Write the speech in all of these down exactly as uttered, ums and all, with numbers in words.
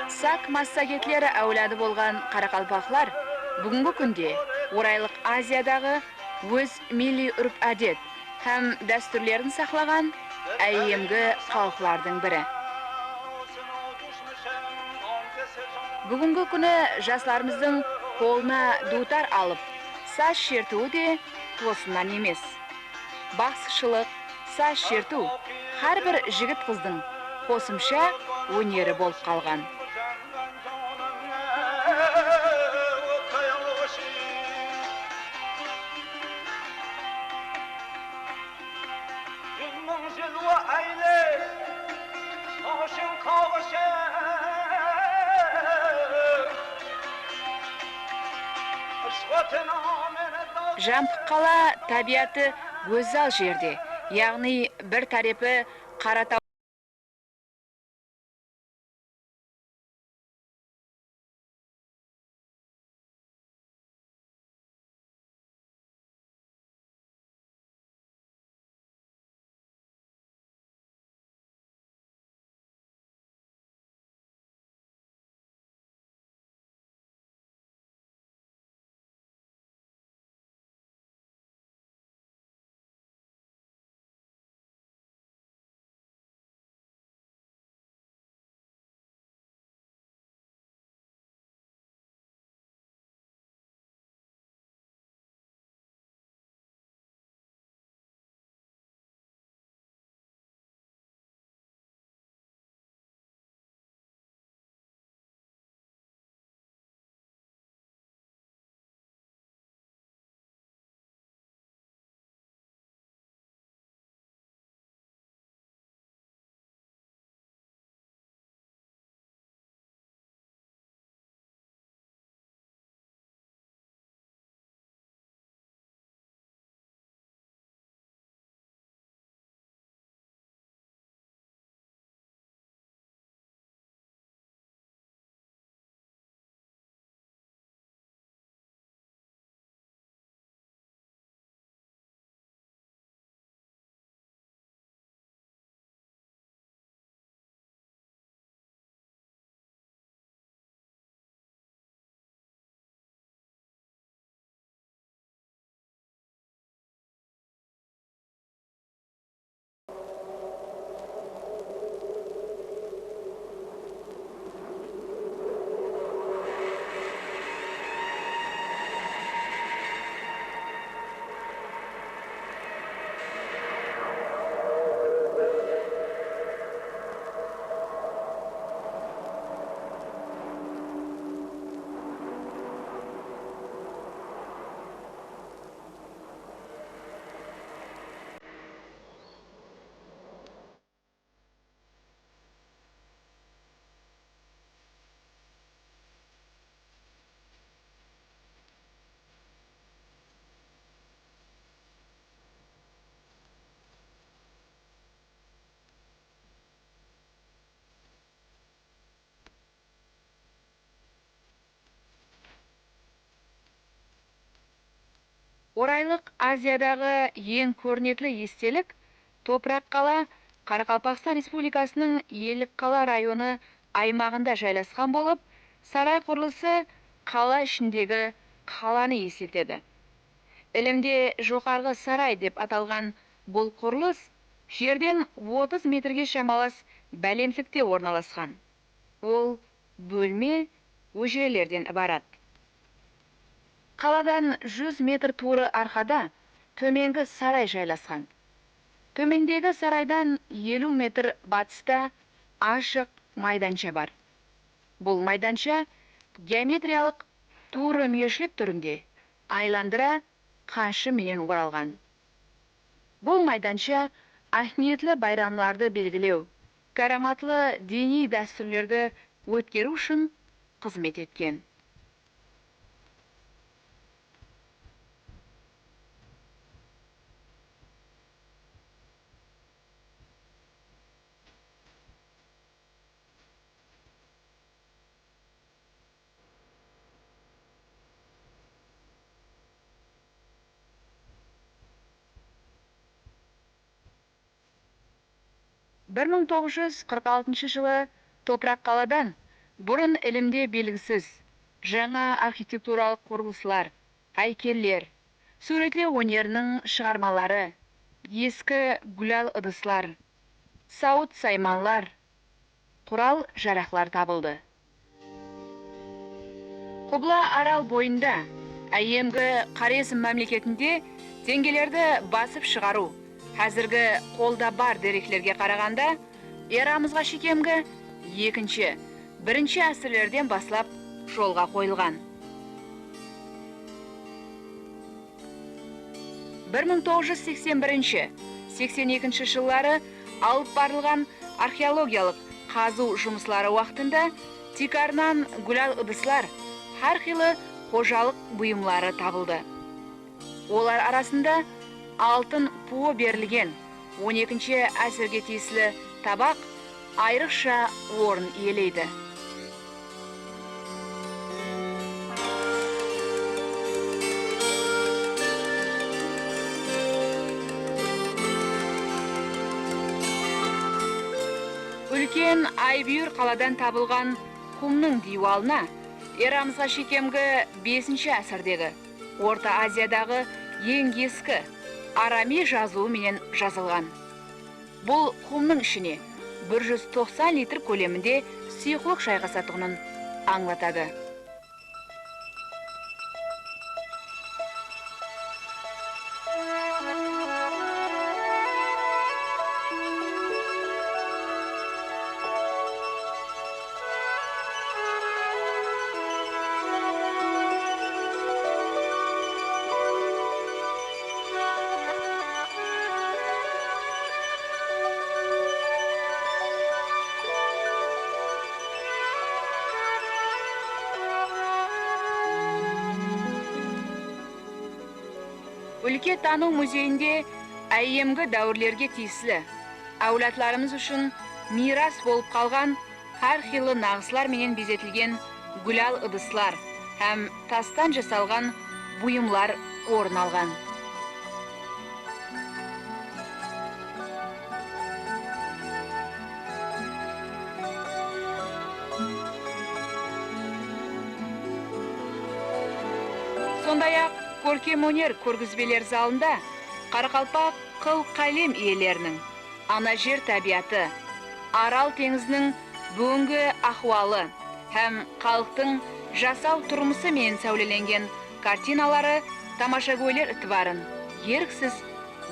Sak massagetleri áwladı bolǵan qaraqalpaqlar búgingi kúnde Oraylıq Aziyadaǵı óz milliy úrp-ádet hám dástúrlerin saqlaǵan áyyemgi xalıqlardıń biri. Búgingi kúni jaslarımızdıń qolına duwtar alıp, saz shertiwi de tosınnan emes. Baqsıshılıq, saz shertiw hár bir jigit-qızdıń qosımsha óneri bolıp qalǵan. Jampıq qala tábiyatı gózzal jerde, yaǵnıy bir tárepi Qarataw Oraylıq Aziyadaǵı eń kórnekli estelik Topıraq qala Qaraqalpaqstan Respublikasınıń Ellikqala rayonı aymaǵında jaylasqan bolıp, saray qurılısı qala ishindegi qalanı esletedi. Ilimde joqarǵı saray dep atalǵan bul qurılıs jerden otız metrge shamalas bálentlikte ornalasqan. Ol bólme, hújrelerden ibarat. Qaladan júz metr tuwrı arqada tómengi saray jaylasqan. Tómendegi saraydan eliw metr batısta ashıq maydansha bar. Bul maydansha geometriyalıq tuwrı múyeshlik túrinde aylandıra qanshı menen oralǵan. Bul maydansha áhmiyetli bayramlardı belgilew, káramatlı diniy dástúrlerdi ótkeriw ushın xızmet etken. Bir mıń toǵız júz qırq altınshı jılı Topıraq qaladan burın ilimde belgisiz jańa arxitekturalıq qurılıslar, háykeller, súwretlew óneriniń shıǵarmaları, eski gúlal ıdıslar, sawıt-saymanlar, qural-jaraqlar tabıldı. Qubla Aral boyında, áyyemgi Xorezm mámleketinde teńgelerdi basıp shıǵarıw, házirgi qolda bar dereklerge qaraǵanda, eramızǵa shekemgi ekinshi, birinshi ásirlerden baslap jolǵa qoyılǵan. Bir mıń toǵız júz seksen birinshi, seksen ekinshi jılları alıp barılǵan arxeologiyalıq qazıw jumısları waqtında tiykarınan gúlal ıdıslar, hár qıylı xojalıq buyımları tabıldı. Olar arasında altın puwı berilgen on ekinshi ásirge tiyisli tabaq ayrıqsha orın iyeleydi. Úlken Aybúyir qaladan tabılǵan xumnıń diywalına eramızǵa shekemgi besinshi ásirdegi Orta Aziyadaǵı eń eski aramey jazıwı menen jazılǵan. Bul xumnıń ishine bir júz toqsan litr kóleminde suyıqlıq jayǵasatuǵının ańlatadı. Úlke tanıw muzeyinde áyyemgi dáwirlerge tiyisli, áwladlarımız ushın miyras bolıp qalǵan hár qıylı naǵıslar menen bezetilgen gúlal ıdıslar hám tastan jasalǵan buyımlar orın alǵan. Sonday-aq, kórkem óner kórgizbeler zalında qaraqalpaq qıl qálem iyeleriniń Ana jer tábiyatı, Aral teńiziniń búgingi ahwalı hám xalıqtıń jasaw turmısı menen sáwlelengen kartinaları tamashagóyler itibarın erksiz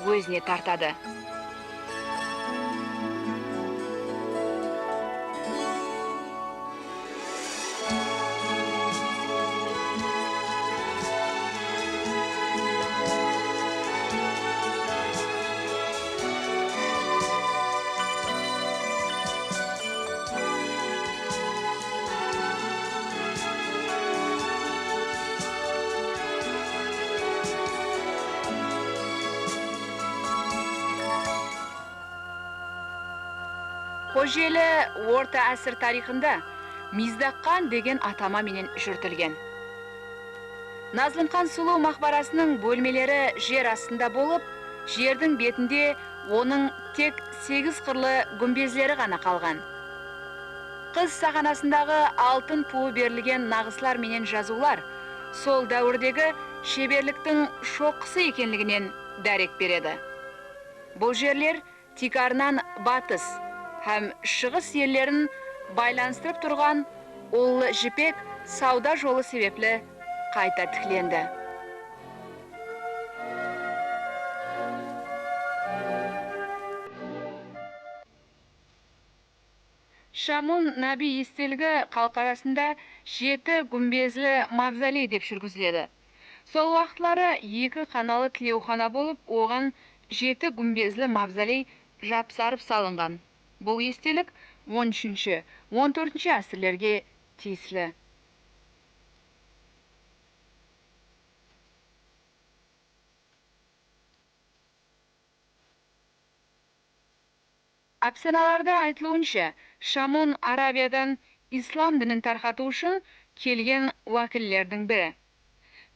ózine tartadı. Xojeli orta ásir tariyxında Mizdaqxan degen atama menen júritilgen. Nazlımxan sulıw maqbarasınıń bólmeleri jer astında bolıp, jerdiń betinde onıń tek segiz qırlı gúmbezleri ǵana qalǵan. Qız saxanasındaǵı altın puwı berilgen naǵıslar menen jazıwlar sol dáwirdegi sheberliktiń shoqqısı ekenliginen dárek beredi. Bul jerler tiykarınan Batıs hám Shıǵıs ellerin baylanıstırıp turǵan Ullı jipek sawda jolı sebepli qayta tiklendi. Shamun nábiy esteligi xalıq arasında jeti gúmbezli mavzoley dep júrgiziledi. Sol waqıtları eki qanalı tilewxana bolıp, oǵan jeti gúmbezli mavzoley japsarıp salınǵan. Bul estelik on úshinshi, on tórtinshi ásirlerge tiyisli. Ápsanalarda aytılıwınsha, Shamun Arabiyadan islam dinin tarqatıw ushın kelgen wákillerdiń biri.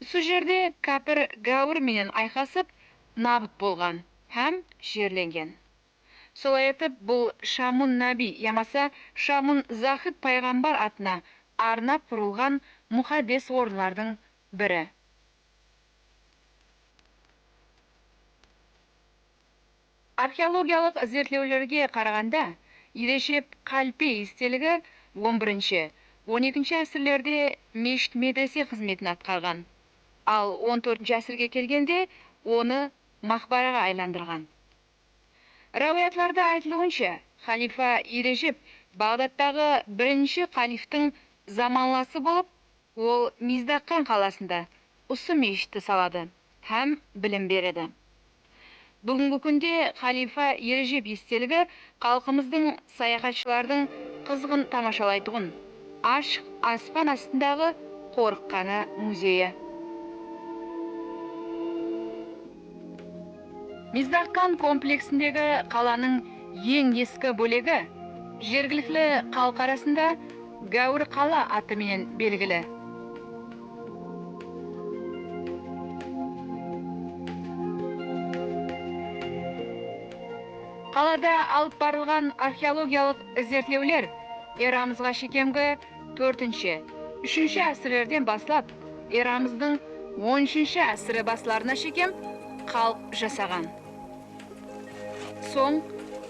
Usı jerde kápir gáwir menen ayqasıp, nabıt bolǵan hám jerlengen. Solay etip, bul Shamun nábiy yamasa Shamun Zahid payǵambar atına arnap qurılǵan muqaddes orınlardıń biri. Arxeologiyalıq izertlewlerge qaraǵanda, Erejep Qalpey esteligi on birinshi, on ekinshi ásirlerde meshit-medrese xızmetin atqarǵan, al on tórtinshi ásirge kelgende onı maqbaraǵa aylandırǵan. Ráwiyatlarda aytılıwınsha, xalifa Erejep Baǵdadtaǵı birinshi qaliftiń zamanlası bolıp, ol Mizdaqxan qalasında usı meshitti saladı hám bilim beredi. Búgingi kúnde xalifa Erejep esteligi xalqımızdıń sayaxatshılardıń qızǵın tamashalaytuǵın ashıq aspan astındaǵı qorıqxana muzeyi. Mizdaqxan kompleksindegi qalanıń eń eski bólegi jergilikli xalıq arasında Gáwir qala atı menen belgili. Qalada alıp barılǵan arxeologiyalıq izertlewler eramızǵa shekemgi tórtinshi, úshinshi ásirlerden baslap, eramızdıń on úshinshi ásiri baslarına shekem xalıq jasaǵan. Soń,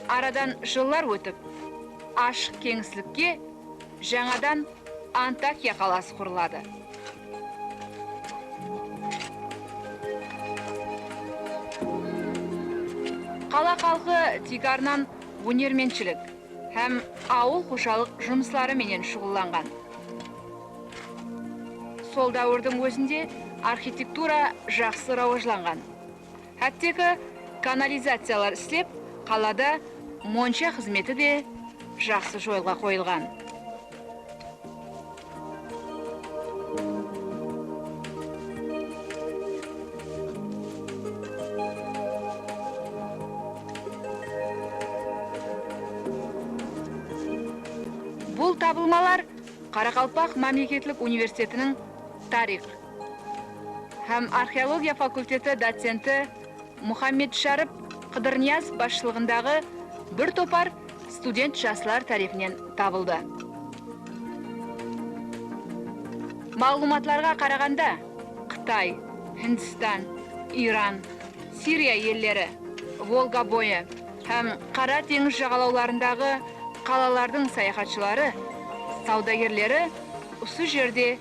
aradan jıllar ótip, ashıq keńislikke jańadan Antakiya qalası qurıladı. Qala xalqı tiykarınan ónermentshilik hám awıl xojalıq jumısları menen shuǵıllanǵan. Sol dáwirdiń ózinde arxitektura jaqsı rawajlanǵan. Hátteki kanalizaciyalar islep, qalada monsha xızmeti de jaqsı jolǵa qoyılǵan. Bul tabılmalar Qaraqalpaq mámleketlik universitetiniń tariyx hám arxeologiya fakulteti docenti Muxammedsharip Qıdırniyaz basshılıǵındaǵı bir topar student jaslar tárepinen tabıldı. Maǵlıwmatlarǵa qaraǵanda, Qıtay, Hindstan, Iran, Siriya elleri, Volga boyı hám Qara teńiz jaǵalawlarındaǵı qalalardıń sayaxatshıları, sawdagerleri usı jerde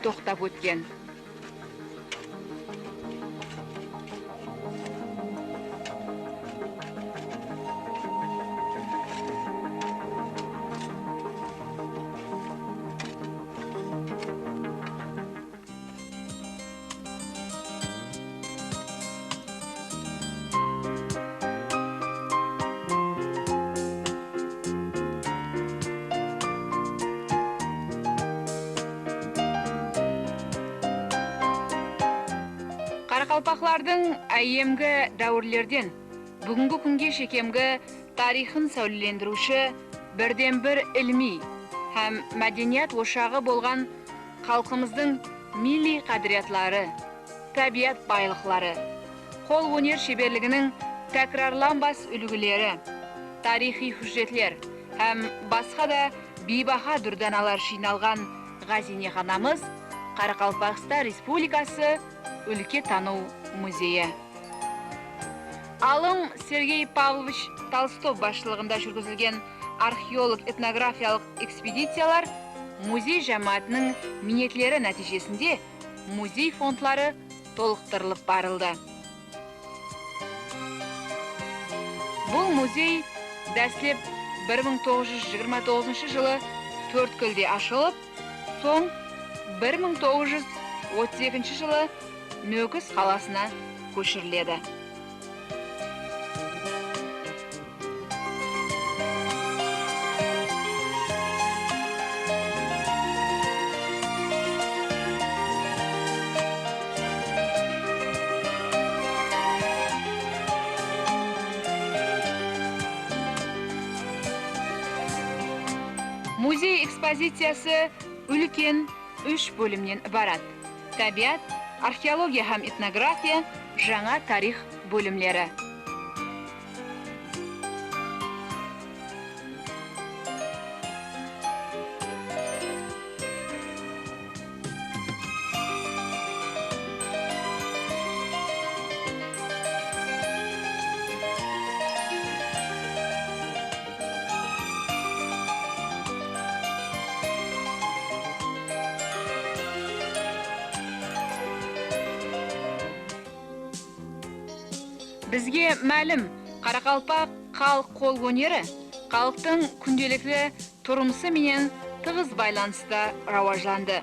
toqtap ótken. Qaraqalpaqlardıń áyyemgi dáwirlerden búgingi kúnge shekemgi tariyxın sáwlelendiriwshi birden-bir ilimiy hám mádeniyat oshaǵı bolǵan xalqımızdıń milliy qádiriyatları, tábiyat baylıqları, qol óner sheberliginiń tákirarlanbas úlgileri, tariyxıy hújjetler hám basqa da biybaha dúrdanalar jıynalǵan ǵáziynexanamız Qaraqalpaqstan Respublikası Úlke tanıw muzeyi. Alım Sergey Pavlovich Tolstov basshılıǵında júrgizilgen arxeolog-etnografiyalıq ekspediciyalar muzey jámáátiniń miynetleri nátiyjesinde muzey fondları tolıqtırılıp barıldı. Bul muzey dáslep bir mıń toǵız júz jigirma toǵızınshı jılı Tórtkúlde ashılıp, soń bir mıń toǵız júz otız ekinshi jılı Nókis qalasına kóshiriledi. Muzey ekspoziciyası úlken úsh bólimnen ibarat: tábiyat, arxeologiya hám etnografiya, jańa tariyx bólimleri. Bizge málim, qaraqalpaq xalıq qol óneri xalıqtıń kúndelikli turmısı menen tıǵız baylanısta rawajlandı.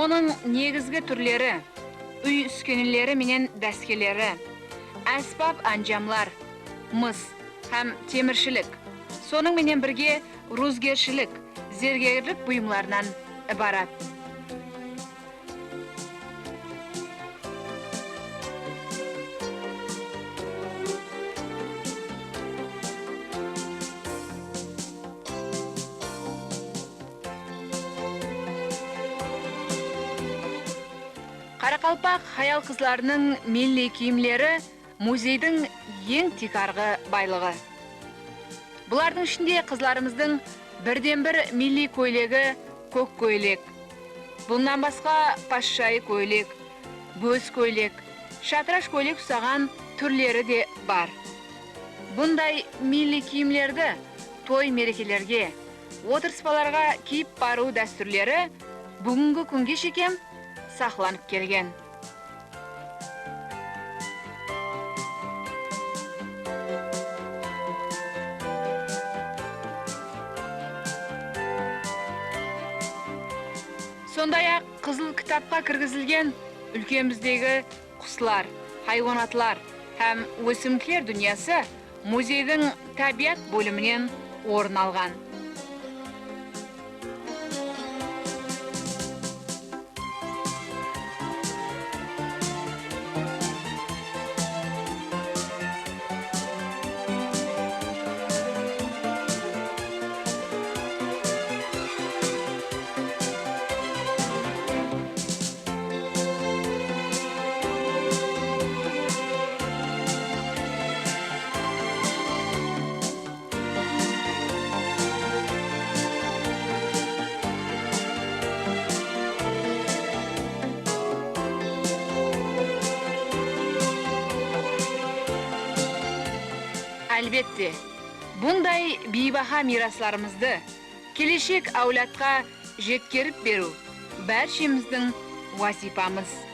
Onıń negizgi túrleri, úy úskeneleri menen dáskeleri, ásbap-ánjamlar, mıs hám temirshilik, sonıń menen birge ruzgershilik, zergerlik buyımlarınan ibarat. Qaraqalpaq hayal-qızlarınıń milliy kiyimleri muzeydiń eń tiykarǵı baylıǵı. Bulardıń ishinde qızlarımızdıń birden-bir milliy kóylegi kók kóylek. Bunnan basqa pashshayı kóylek, bóz kóylek, shatırash kóylek usaǵan túrleri de bar. Bunday milliy kiyimlerdi toy-merekelerge, otırıspalarǵa kiyip barıw dástúrleri búgingi kúnge shekem saqlanıp kelgen. Sonday-aq, Qızıl kitapqa kirgizilgen úlkemizdegi quslar, haywanatlar hám ósimlikler dúnyası muzeydiń tábiyat bóliminen orın alǵan. Álbette, bunday biybaha miyraslarımızdı keleshek áwladqa jetkerip beriw bárshemizdiń wazıypamız.